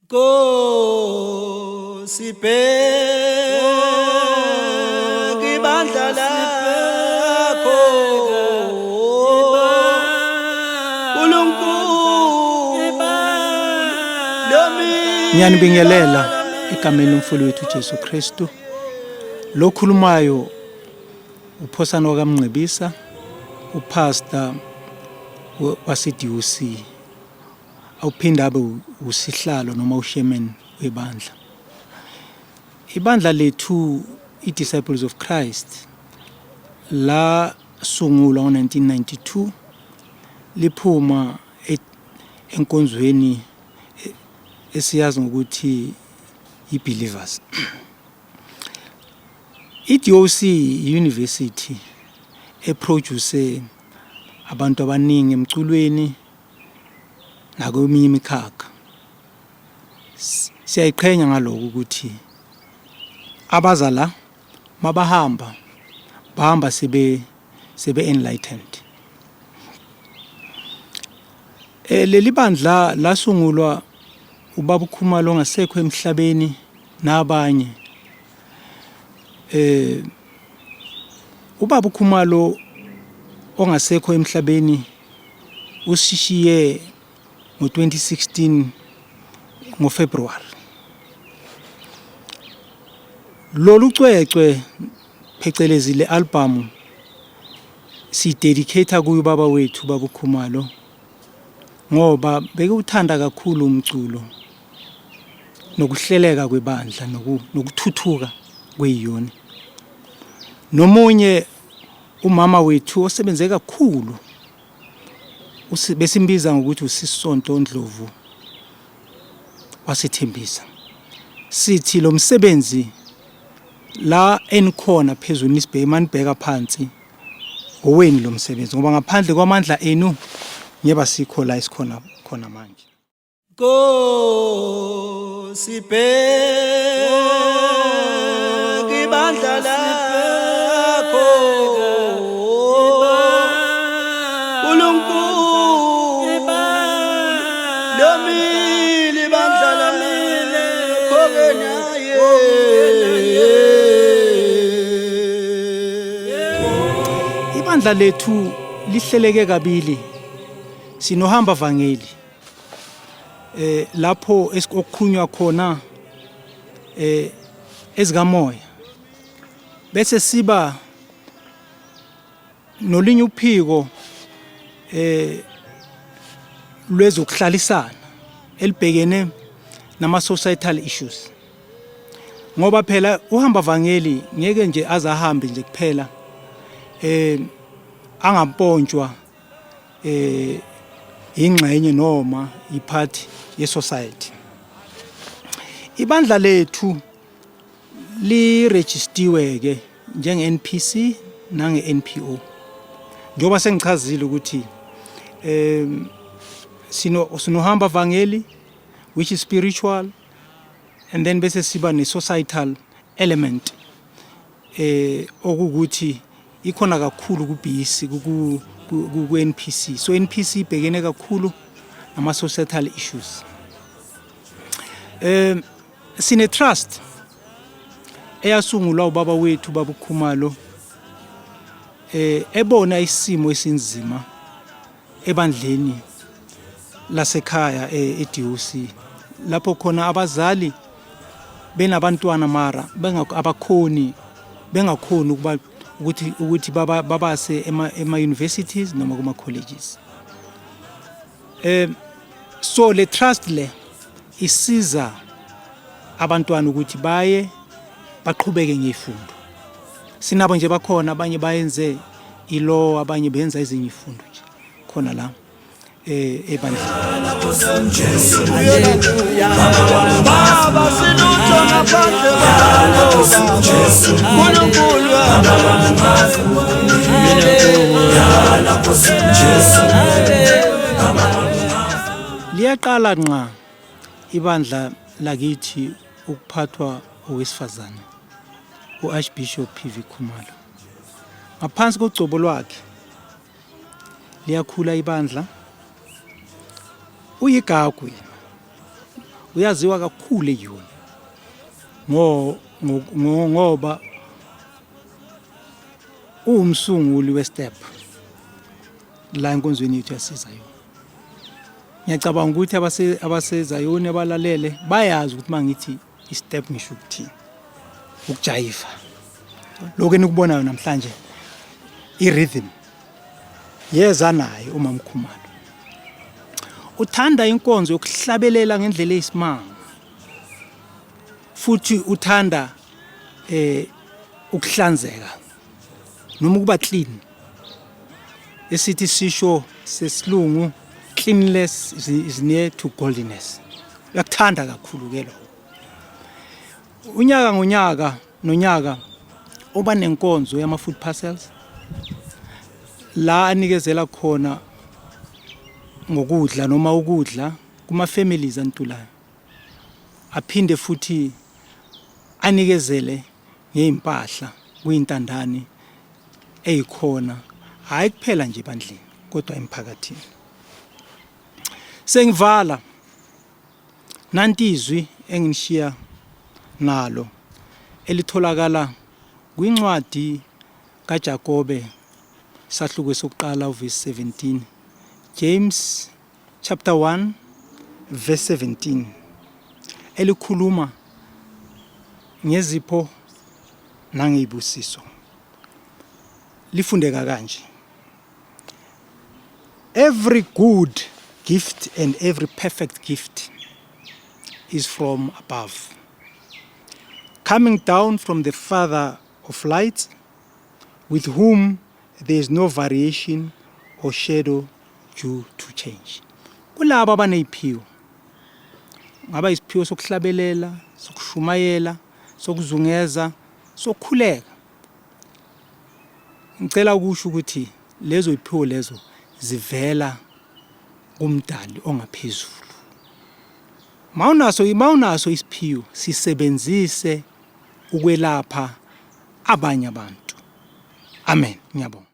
Nkosi bheka ibandla lakho, Nkulunkulu. Ngiyanibingelela egameni lomfoli wethu Jesu Kristu. Lo khulumayo uPhosana wakaMngcebisa, upastor wase-DOC. Awuphinde abe usihlalo noma ushairman webandla. Ibandla lethu i-Disciples of Christ la sungulwa ngo-1992, liphuma enkonzweni esiyazi ngokuthi i-Believers. I-DOC university eproduce abantu abaningi emculweni nakweminye imikhakha. Siyayiqhenya ngaloko ukuthi abaza la mabahamba bahamba sebe enlightened. Leli bandla lasungulwa ubaba uKhumalo ongasekho emhlabeni nabanye. Ubaba uKhumalo ongasekho emhlabeni usishiye ngo-2016 ngoFebruary. Lolu cwecwe, phecelezi le album, sidedicate kuye ubaba wethu, baba uKhumalo, ngoba bekewuthanda kakhulu umculo nokuhleleka kwebandla nokuthuthuka kweyoni. Nomunye umama wethu osebenze kakhulu, besimbiza ngokuthi uSisonto Ndlovu, wasithembisa sithi lo msebenzi la enikhona phezulu nisibheke, manibheka phansi, oweni lo msebenzi, ngoba ngaphandle kwamandla enu ngeba sikho la esikhona khona manje. Nkosi bheka ibandla lakho, Nkulunkulu, lomile ibandla lakho naye. Ibandla lethu lihleleke kabili, sinohamba vangeli lapho okukhulunywa khona ezikamoya, bese siba nolinye uphiko lwezokuhlalisana elibhekene nama societal issues, ngoba phela uhamba vangeli ngeke nje azahambe nje kuphela angampontshwa ingxenye noma ipart ye society. Ibandla lethu lirejistiwe ke njenge NPC nange NPO, njengoba sengichazile ukuthi sinohamba vangeli, which is spiritual, and then bese siba ne societal element, okukuthi ikhona kakhulu ku BC, ku NPC. So NPC ibhekene kakhulu nama societal issues. Sine trust eyasungulwa ubaba wethu, baba uKhumalo, ebona isimo esinzima ebandleni lasekhaya eDOC, lapho khona abazali benabantwana mara abakhoni, bengakhoni ukuba ukuthi babase ema universities noma kuma colleges. So le trust le isiza abantwana ukuthi baye baqhubeke ngezifundo. Sinabo nje bakhona abanye bayenze ilaw, abanye benza ezinye izifundo nje khona la ebandleni. Baba, silutho ngaphandle kwakho, Nkulunkulu. Liyaqala nqa ibandla lakithi ukuphathwa owesifazane, uArchbishop PV Khumalo. Ngaphansi kogcobo lwakhe liyakhula ibandla. Uyigagu yena. Uyaziwa kakhulu eYuni. Ngo ngoba uwumsunguli westep la enkonzweni yethu yasizayoni. Ngiyacabanga ukuthi abase abasezayoni abalalele bayazi ukuthi mangithi istep ngisho ukuthini. Ukujayiva. Lokho enikubonayo namhlanje i-rhythm yeza naye uMamkhumalo. Uthanda inkonzo yokuhlabelela ngendlela eyisimanga. Futhi uthanda eh ukuhlanzeka noma ukuba clean. Esithi sisho sesilungu cleanliness is near to godliness. Uyakuthanda kakhulu ke lokho. Unyaka ngonyaka nonyaka uba nenkonzo yama food parcels la anikezela khona ngokudla noma ukudla kuma families antulayo aphinde futhi anikezele ngezimpahla kuyintandane eyikhona hayi kuphela nje ebandleni kodwa emphakathini. Sengivala nanti izwi enginishiya nalo elitholakala kwincwadi kaJakobe sahluko sokuqala uvesi 17 James chapter 1 verse 17 elikhuluma ngezipho nangezibusiso lifundeka kanje. Every good gift and every perfect gift is from above, coming down from the Father of lights, with whom there is no variation or shadow due to change. Kulabo abaneziphiwo, ngaba isiphiwo sokuhlabelela, sokushumayela, sokuzungeza, sokukhuleka. Ngicela ukusho ukuthi lezo yiphiwo lezo zivela kuMdali ongaphezulu. Mawunaso mawunaso isiphiwo sisebenzise ukwelapha abanye abantu. Amen. Ngiyabonga.